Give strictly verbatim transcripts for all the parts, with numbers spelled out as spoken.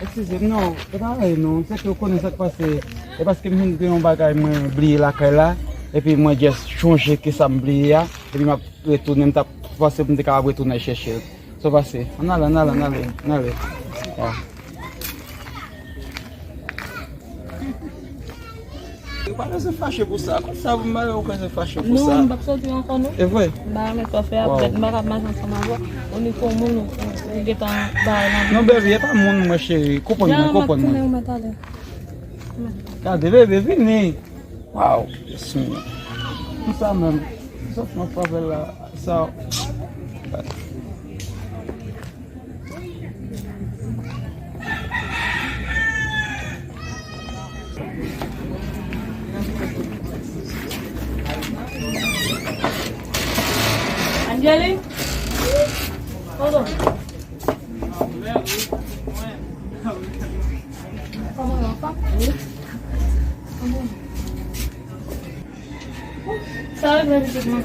Eskize m, non, e pa anyen non. Se ke ou konnen sa k pase. E paske m vin gen yon bagay mwen bliye lakay la. Epi mwen just chonje ke sa m bliye a. Epi m ap retounen, m t ap panse pou m te kapab retounen al chèche l. Sa w pase? Ann ale, ann ale, ann ale, ann ale. Ya. Ou pa bezwen fache pou sa. Kot sa pou m ale, ou bezwen fache pou sa? Non, m p ap soti ankò, non. E vre? M pa renmen sa w fè a, petèt m pa kab mache ansanm avè w. Ou ni kon moun, ou, ou gentan bay nan. Non, baby, e pa moun mwen, cheri. Konprann mwen, konprann mwen. Gade, baby, vini. Waw, Jezi. Pou sa menm. Sòt nan favela, sa. Angeline? Pardon. Kòman yo pa? Sa regle pitit mwen.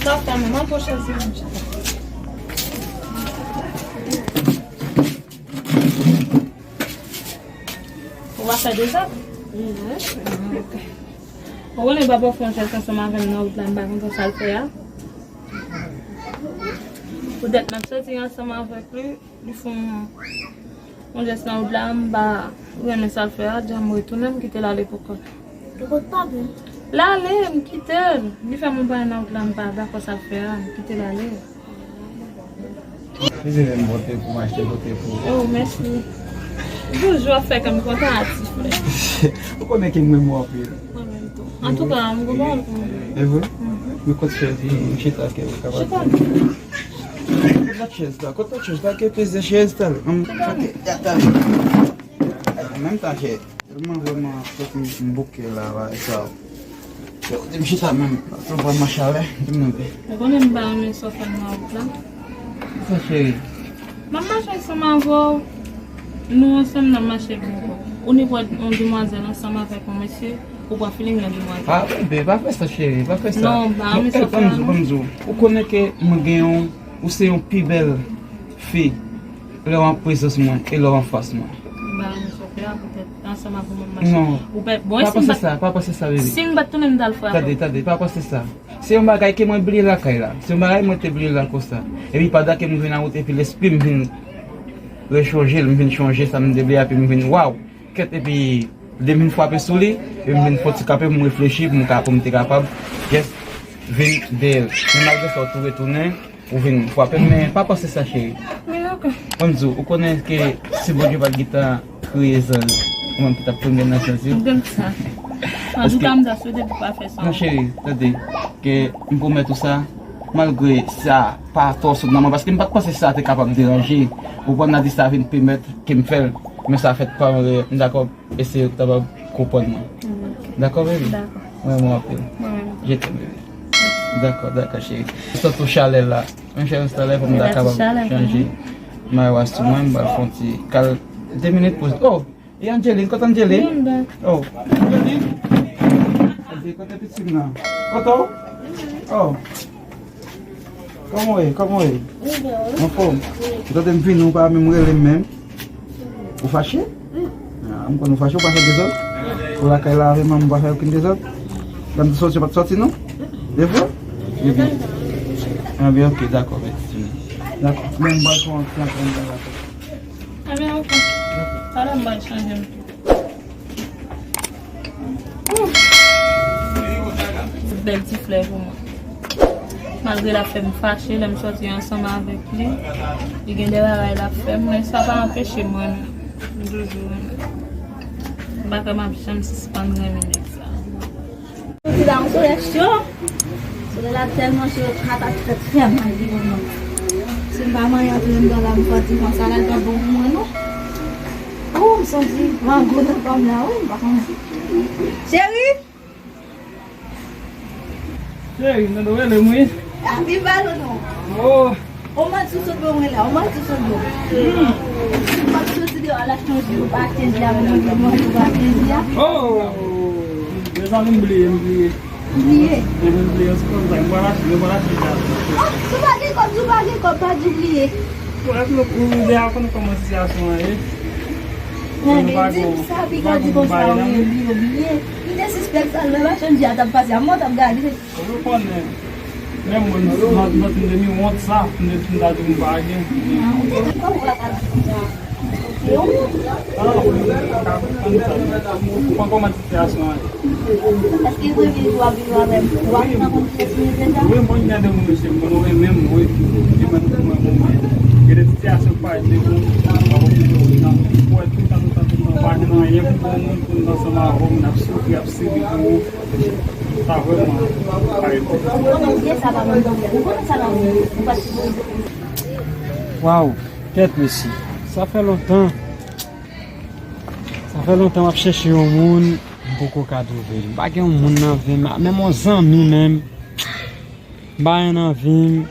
Sa fè mwen, mwen pran chèz la. Ou va fè dezòd? Ou konnen papa fè yon jès ansanm avè m nan wout la, m pa konn sa l fè a. Poutèt m ap soti ansanm avèk li, li fè yon, yon jès nan wout la, m pa renmen sa l fè a, dja m retounen, m kite l ale pou kò l. Ou konn pa bon? L ale, m kite l. Li fè m yon bagay nan wout la, m pa dakò sa l fè a, m kite l ale. Li vin menm pote pou m achte pote pou ou. Oh, mèsi. Toujou ap fè kè m kontan, ti frè. Ou konnen ke m renmen w anpil. Mwen menm tou. Antouka, m kontan pou ou. E vre? Men kot chèz li, m chita ke ou kapab. Chita. Kot lòt chèz la? Kot lòt chèz la? Ke peze chèz talè. Chita. An menm tan, chèz. Tèlman vrèman fòk m, m bouke la, bagay sa yo. Yo, di m chita menm, ap pran mwen chalè, di m non pe. Ou konnen m pa renmen sa w fè m nan wout la. Sa cheri? M ap mache ansanm avè w, nou ansanm n ap mache byen ankò. Ou ni wè yon demwazèl ansanm avèk yon mesye, ou pran filing nan demwazèl. Ah, bebe, pa fè sa cheri, pa fè sa. Non, m pa renmen sa w fè a non. Ban m di w, ou konnen ke mwen gen yon, ou se yon pi bèl fi. Lè w an prezans mwen e lè w anfas mwen. M pa renmen sa w fè a, poutèt ansanm avè w m ap mache. Non. Ou pè, bon, e si m pa t, pa panse sa, pa panse sa, bebe. Si m pa t tounen, m t al frape w. Tande, tande, pa panse sa. Se yon bagay ke mwen bliye lakay la. Se yon bagay mwen te bliye la konsa. Epi pandan ke m vin an wout, epi lespri m vin rechonje l, m vin chonje sa m te bliye, epi m vin, waw! Kèt, epi lè m vin frape sou li, epi m vin fè yon ti kanpe pou m reflechi, pou m ka, pou m te kapab just vin dèyè l. Men malgre sa, ou tou retounen, ou vin frape m, men pa panse sa, cheri. Men ok. Ban m di w, ou konnen ke si Bondye pa t gentan kreye zanj, ou menm ki t ap tonbe nan zanj yo. M konn sa. Antouka, m ta swete pou pa fè sa. Non, cheri, tande, ke m pwomèt ou sa, malgre sa pa twò sot nan mwen, paske m pa t panse sa te kapab deranje. Ou konprann, m di sa vin pèmèt ke m fè l, men sa fèt pa malere, m dakò. Eseye w kapab konprann mwen. Mm, ok. Dakò, baby? Dakò. Mwen renmen w anpil. Mwen menm tou. Je t'aime, baby. Dakò, dakò, cheri. Sòt sou chalè la. Menm chalè, talè pou m ta kapab chanje mayo a sou mwen, m pral fè yon ti kal de minit pou, oh! E Angeline, kote Angeline? Oh, Angeline? Angeline, kote pitit m nan? Kote w? Oh. Kòman w ye? Kòman w ye? Anfòm? Ou tande m vini, ou pa menm rele m menm. Ou fache? Ah, m konn ou fache, ou pa fè dezòd. Ou lakay la avè m, ou pa fè okenn dezòd. Lè m te soti, ou pa t soti, non? E vre? Ebyen. Ebyen, ok, dakò, mèsi. Dakò. Men m pral pran yon ti aprann la. Ebyen, ok. Talè m pral chanje m tou. Bèl ti flè pou mwen. Malgre l ap fè m fache lè m sòti ansanm avèk li, li gen de bagay l ap fè m, men sa pa anpeche mwen, m toujou renmen. M pa kwè m ap janm sispann renmen nèg sa. Soti la, yon solèy cho. Solèy la tèlman cho, yo kata tèt fè mal pou mwen. Si m pa manyen antre anndan la, m fò di konsa la, l p ap bon pou mwen, non. Ou, m santi mango nan kò m la, wi, m pa konn. Cheri! Cheri, m tande w rele m, wi. A, pi balo, non. Oh. Ou manti sot bon mwen la, ou manti sot bon. Hmm. Ou pa soti deyò al achte yon ji, ou pa achte ji a, mwen manje manje, ou pa achte ji a. Oh! Mezanmi, m bliye, m bliye. Bliye? Mwen bliye, se konsa, m pral achte, m pral achte ji a. Oh, si w pa gen kòb, si w pa gen kòb, pa di w bliye. Ou deja konn kòman sitiyasyon an ye. Nèg di sa, pi gwo di konsa, wi, li obliye. Li te sispèk sa, lè machann di a t ap pase, a mò t ap gade. Ou konnen, menm mwen, nan, nan, nan, m te mi wont sa, m te, m ta di m pa gen. Ah, ou te konn kòman w ap pale konsa. Ou konn kòman sitiyasyon an ye? Èske premye jou w ap viv avè m, w ap nan konn kiyès mwen deja? Wi, mwen gen de moun mesye, m konn renmen m, wi. Li menm pou mwen, mwen, mwen. Gen de sitiyasyon k parèt de ou, w ap oblije w nan. Ou wè, toutan, toutan, toutan, w pa gen anyen pou bon moun, pou n ansanm avè w, n ap soufri, ap sibi pou ou. Sa vrèman parèt de ou. Ou konnen byen sa pa menm pwoblèm. Ou konnen sa pa menm, ou pa t sipoze. Waw, kèt mesye. Sa fè lontan. Sa fè lontan m ap chèche yon moun, m poko ka twouve l. M pa gen yon moun nan vi m, menm yon zanmi menm. M pa gen nan vi m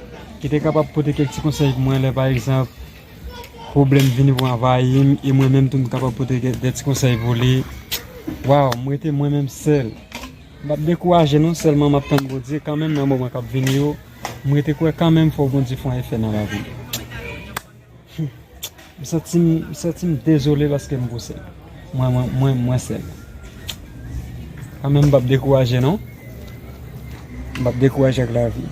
ki te kapab pote kèk ti konsèy pou mwen lè, pa egzanp, pwoblèm vini pou anvayi m, e mwen menm tou m kapab pote kè-, de ti konsèy pou li. Waw, m rete mwen menm sèl. M p ap dekouraje non, sèlman m ap tann Bondye kanmenm nan moman k ap vini yo. M rete kwè kanmenm fò Bondye fè yon efè nan lavi m. M santi m, m santi m dezole paske m pou sèl. Mwen, mwen, mwen, mwen sèl. Kanmenm, m p ap dekouraje non. M p ap dekouraje ak lavi.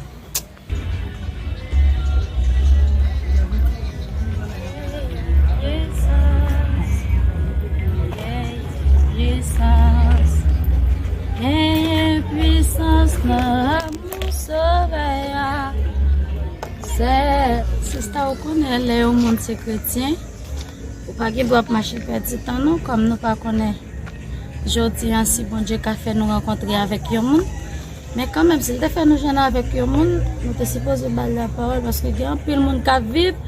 Genyen pwisans nan amou Sovè a. Sè, sista, ou konnen lè yon moun se kretyen, ou pa gen dwa ap mache pèdi tan non, kòm nou pa konnen jodi a si Bondye ka fè nou rankontre avèk yon moun. Men kanmenm, si l te fè nou jwenn avèk yon moun, nou te sipoze ba l lapawòl, paske gen anpil moun k ap viv,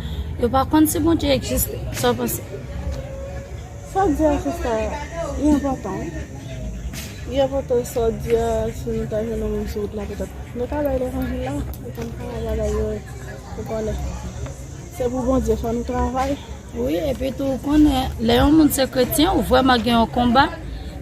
yo pa konn si Bondye egziste. Sa w panse? Sa w di a, sista, li enpòtan, wi. Li enpòtan sa w di a, si nou ta jwenn yon moun sou wout la, petèt nou ka bay levanjil la, nou konn pa bagay yo, ou konnen. Se pou Bondye fè nou travay. Wi, epi tou, ou konnen, lè yon moun se kretyen, ou vrèman gen yon konba.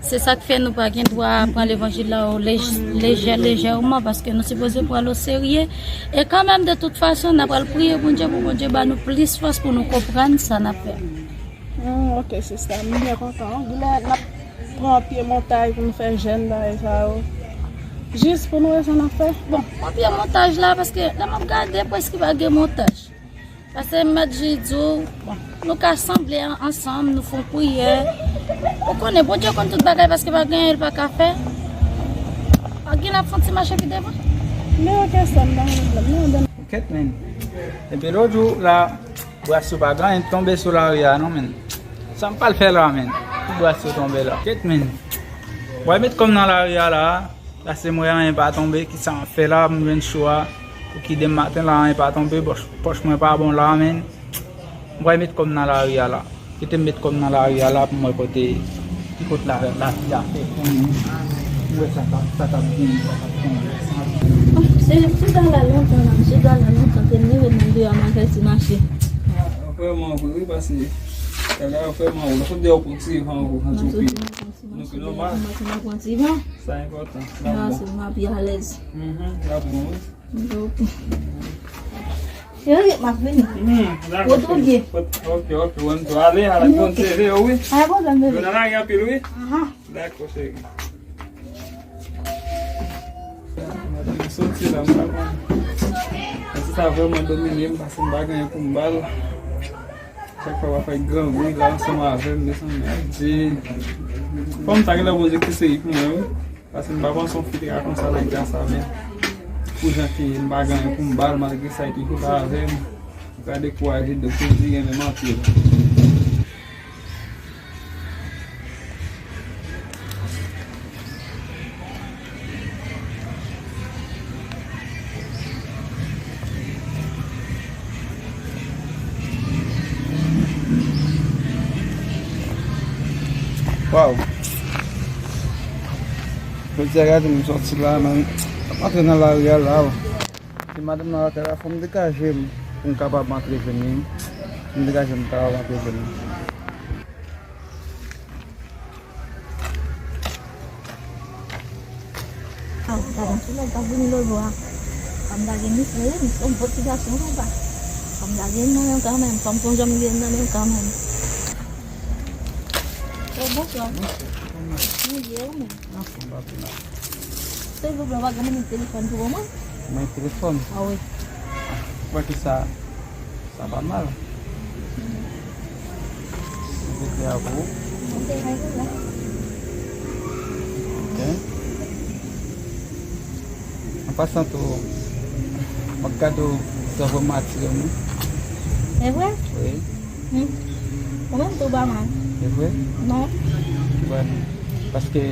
Se sa k fè nou pa gen dwa pran levanjil la o lej-, lejè, lejèman, paske nou sipoze pran l o serye. E kanmenm, de tout fason, n a pral priye Bondye pou Bondye ba nou plis fòs pou nou konprann sa n ap fè. Hmm, ok, sista, m byen kontan. Gilè, n ap pran pye montaj pou nou fè jèn bagay sa yo. Jis pou nou wè sa n ap fè. Bon, pran pye montaj la, paske lè m ap gade, prèske pa gen montaj. Pastè Mèt Ji di w, bon, nou ka sanble an-, ansanm, nou fè yon priyè. Ou konnen, Bondye konn tout bagay, paske pa gen anyen l pa ka fè. Pa gen l ap fè yon ti mache pi devan. Men ok, sè m, pa gen pwoblèm, non, bon. Kèt, men. Epi lòt jou, la, bras yo pa gen anyen tonbe sou lari a, non, men. Sa m pral fè la, men. Pou bras yo tonbe la. Kèt, men. Mwen met kò m nan lari a, la. Pase mwen anyen pa tonbe, kisa m ap fè la, m jwenn cho a. Pou ki demen maten la, anyen pa tonbe, pòch, pòch mwen pa bon la, men. M pral met kò m nan lari a la. Kite m met kò m nan lari a la pou m wè kote, ki kot la, lavi a fè pou nou. M wè sa k ap, sa k ap vini, sa k ap tonbe. Se, se bagay la lontan la, se bagay la lontan ke m rive nan deyò, m al fè ti mache. A, vrèman vre, wi, pase bagay la vrèman wou. Sot deyò pou ti van wou, ann sou pye. Donk, nòmal. Sa enpòtan. Sa bon. M ap pi alèz. Mhm, l ap bon, wi. Yo, m ap vini. Mhm, dakò, cheri. Ok, ok, wè m tou. Ale, ala bon seve yo, wi. Ala bon seve. Yo nan lari anpil, wi. Aha. Dakò, cheri. Maten m soti la, m pa konn. Pase sa vrèman domine m, pase m pa gen anyen pou m ba l. Chak fwa w ap fè grangou la ansanm avè m, mezanmi, adye. Fanm sa genlè Bondye ki seri pou mwen, wi. Paske m pa panse yon fi te ka konsa nan eta sa, men pou jan ke m pa gen anyen pou m ba l, malgre sa, li toujou la avè m. M pa dekouraje, donk, pou di renmen m anpil. Waw. Jodi a gade m sòti la, man. M ap antre nan lari a la. Se madanm nan lakay la, fò m degaje m pou m kapab antre jwenn li. M degaje m pou m kapab antre jwenn li. Aw, gade yon ti nèg k ap vini lòt bò a. Kòm pa gen mikwo, wi, m se yon bon ti gason, papa. Fò m lage l nan men w kanmenm, fò m pran jan m gen l nan men w kanmenm. Oh, bonswa. Bonswa, kòman w ye? Mwen byen, ou menm? Anfòm, pa pena. Silvouplè, w pa gen menm telefòn pou mwen? Mwen telefòn? Ah wi. Ou wè ki sa, sa pa mal. Silvouplè, a pou ou. Ok, pa gen pwoblèm. Ok. An pasan tou, m ap gade w, sa vrèman atire m, wi. E vre? Wi. Hmm. Ou menm tou pa mal. E vre? Non. Bon. Paske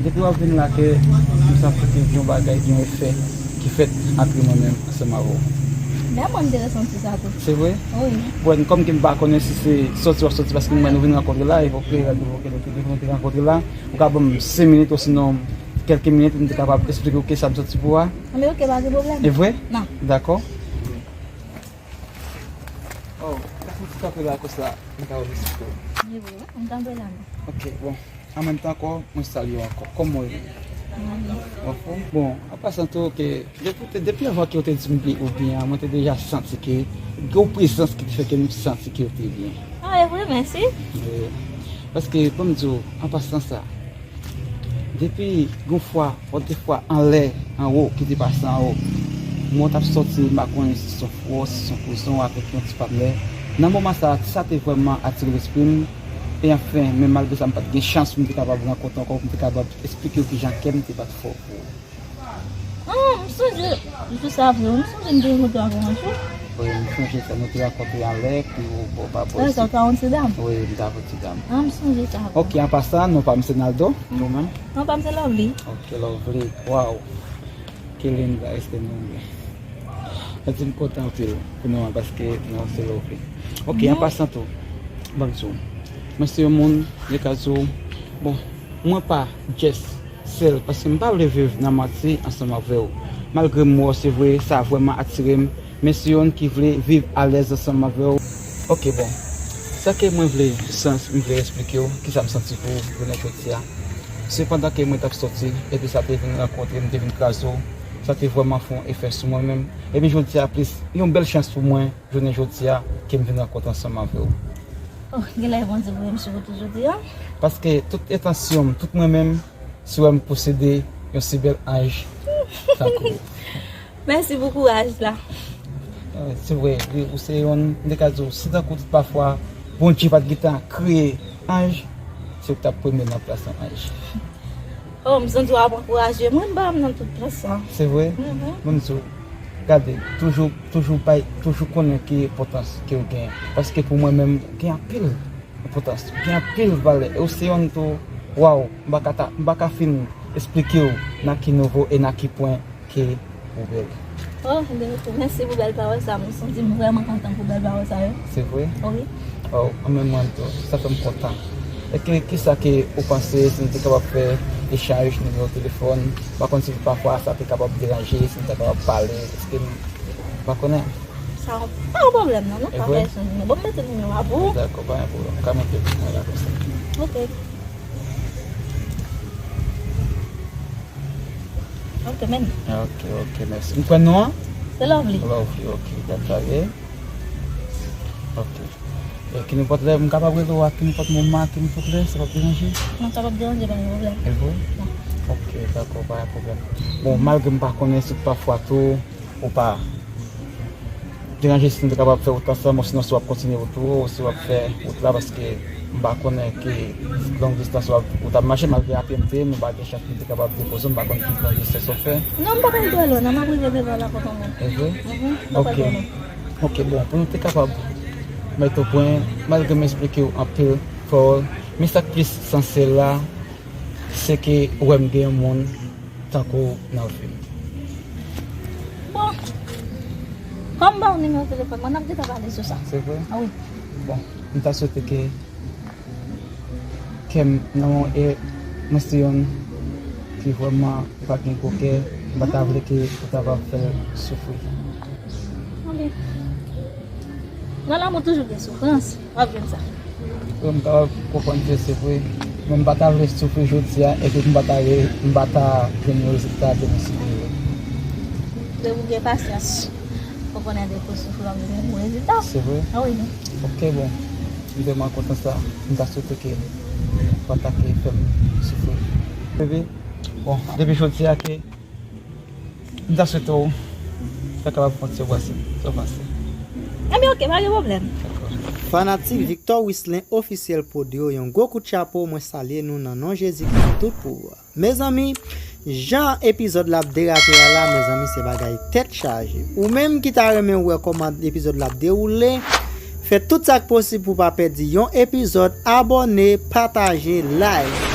depi w ap vin la ke m santi ke gen yon bagay, gen yon efè ki fèt antre mwen menm ansanm avè w. Dayè mwen m te resanti sa tou. Se vre? Wi. Bon, kòm ke m pa konnen si se sòti w ap sòti paske m wè nou vin rankontre la, evoke, evoke nou te, nou te rankontre la, ou ka ban m senk minit osinon kèlke minit, m te kapab eksplike w kisa m santi pou ou a. Anben, ok, pa gen pwoblèm. E vre? Non. Dakò. Oh, ou fouti kanpe la konsa, m ta wè misye. Li vre, wi, m kanpe la menm. Ok, bon. An menm tan ankò, mwen salye w ankò. Kòman w ye? Mwen byen. Ou anfòm? Bon, an pasan tou, ke depi, depi avan ke w te di m byen ou byen an, mwen te deja santi ke gen yon prezans ki te fè ke m santi ke w te byen. Ah, e vre, mèsi. Wi. Paske, ban m di w, an pasan sa, depi gon fwa, w ap defwa anlè, anwo, ki te pase anwo. Mwen t ap sòti, m pa konnen si se yon frè w, si se yon kouzin w avèk yon ti patnè. Nan moman sa, sa te vrèman atire lespri m. E anfen, men malgre sa, m pa t gen chans pou m te kapab rankontre ankò, pou m te kapab eksplike w kijan kè m te bat fò pou ou. Ah, m sonje, jou sa vre, m sonje m te rankontre avè w yon jou. Wi, m sonje sa, nou te rankontre anlè, epi ou, ou pa bò isi. Sa, ou te avè yon ti dam? Wi, m te avè yon ti dam. Ah, m sonje sa vre. Ok, an pasan, non pa m se Naldo, ou menm? Non pa m se Lovely. Ok, Lovely, waw. Ki linda, èske nou byen? Santi m kontan anpil pou nou an, paske nou se Lovely. Ok, an pasan tou, ban m di w, mwen se yon moun, yo ka di w, bon, mwen pa just sèl, paske m pa vle viv nan manti ansanm avè w. Malgre m wè w, se vre, sa vrèman atire m, men se youn ki vle viv alèz ansanm avè w. Ok, bon. Sa ke mwen vle, sans, m vle eksplike w kisa m santi pou jounen jodi a. Se pandan ke mwen t ap sòti, epi sa te vin rankontre m, te vin kraze w, sa te vrèman fè yon efè sou mwen menm. Epi jodi a plis yon bèl chans pou mwen, jounen jodi a, ke m vin rankontre ansanm avè w. Oh, genlè Bondye voye m sou wout ou jodi a. Paske tout entansyon m, tout mwen menm, se wè m posede yon si bèl anj tankou ou. Mèsi pou kouraj la. Eh, se vre, wi, ou se yon, m te ka di w, si tankou tout pafwa Bondye pa t gentan kreye anj, se ou ki t ap premye nan plas yon anj. Oh, m santi w ap ankouraje mwen, m pa nan tout plas sa. Se vre? Mhm. Ban m di w, gade, toujou, toujou bay, toujou konnen ki enpòtans ke w genyen. Paske pou mwen menm, ou gen anpil enpòtans, ou gen anpil valè. E ou se youn tou, waw, m pa ka ta, m pa ka fin eksplike w nan ki nivo e nan ki pwen ke ou bèl. Oh, de, mèsi pou bèl pawòl sa. Mwen santi m vrèman kontan pou bèl pawòl sa yo. Se vre? Wi. Oh, an menm mwen tou, sa fè m kontan. E ke, kisa ke ou panse si nou te kapab fè echanj nimewo telefòn? M pa konn si pafwa sa te kapab deranje, si nou te kapab pale. Èske nou, m pa konnen. Sa pa yon pwoblèm non, nou ka fè echanj nimewo. Bon, m mete nimewo a pou ou. Dakò, pa gen pwoblèm. Ou ka mete pou mwen la konsa. Ok. Ok, men. Ok, ok, mèsi. M kwè non an? Se Lovely. Lovely, ok. Gad sa ye. Ok. E ki nenpòt lè, m kapab rele w a ki nenpòt moman, ki nenpòt lè, sa p ap deranje? Non, sa p ap deranje, pa gen pwoblèm. E vre? Non. Ok, dakò, pa gen pwoblèm. Bon, malgre m pa konnen si pafwa tou, ou pa deranje si nou te kapab fè wout ansanm, osinon si w ap kontinye wout ou, ou si w ap fè wout la, paske m pa konnen ki long distans w ap, ou t ap mache, malgre a pye m te ye, m pa gen chans pou m te kapab depoze w, m pa konn ki long distans w ap fè. Non, m pa konn twò lwen, non, m ap rive devan la kote w menm. E vre? Mhm, m pa konn twò lwen. Ok, bon, pou nou te kapab mete yon pwen, malgre m eksplike w anpil pawòl, men sa k plis esansyèl la, se ke ou wè m gen yon moun tankou w nan vi m. Bon, kòm m ba w nimewo telefòn mwen, n ap gentan pale sou sa. Se vre? A wi. Bon, m ta swete ke kè m nan yon, e mwen se youn ki vrèman pa gen gwo kè, m pa ta vle ke ou ta va fè l soufri. Anben, nan lanmou toujou gen soufrans. W ap jwenn sa. Wi, m kapab konprann ke se vre. Men m pa ta vle soufri jodi a, epi m pa ta re-, m pa ta jwenn yon rezilta demen si Dye vle. Dwe pou gen pasyans. Ou konnen depi w soufri w ap gen bon rezilta. Se vre? Ah wi. Ok, bon. M vrèman kontan sa. M ta swete ke w pa ta ke fè m soufri. Bebe, bon, depi jodi a ke m ta swete w ta kapab fè yon ti brase. Sa w panse? Ebyen ok, pa gen pwoblèm. Fanatik Victor Wislin Officiel Prod yo, yon gwo kout chapo, mwen salye nou nan non Jezi ki gen tout pouvwa. Mezanmi, jan epizòd la ap derape a la, mezanmi, se bagay tèt chaje. Ou menm ki ta renmen wè kòman epizòd la ap dewoule, fè tout sa k posib pou pa pèdi yon epizòd, abòne, pataje, like.